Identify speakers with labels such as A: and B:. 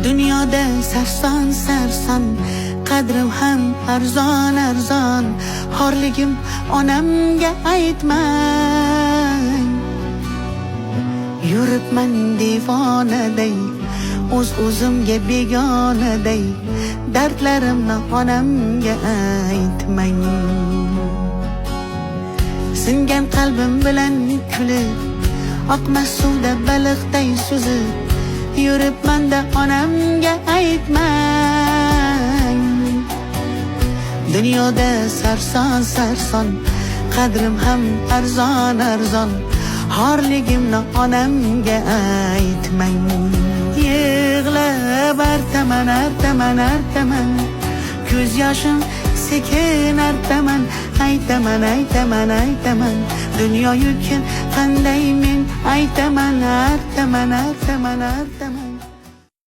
A: Dunyoda sarson sarson, qadrim ham arzon arzon, xorligim onamga aytmang. Yuribman devonaday, o'z o'zimga begonaday, dardlarimni onamga aytmang. Singan qalbim bilan kulib, oqmas suvda baliqday suzib, yuribman-da onamga aytmang. Dunyoda sarson sarson, qadrim ham arzon arzon, xorligimni onamga aytmang. Yig'lab artaman, artaman, artaman, ko'z yoshim sekin artaman, aytaman, aytaman, aytaman, dunyo yukin qanday men aytaman, artaman, artaman, artaman.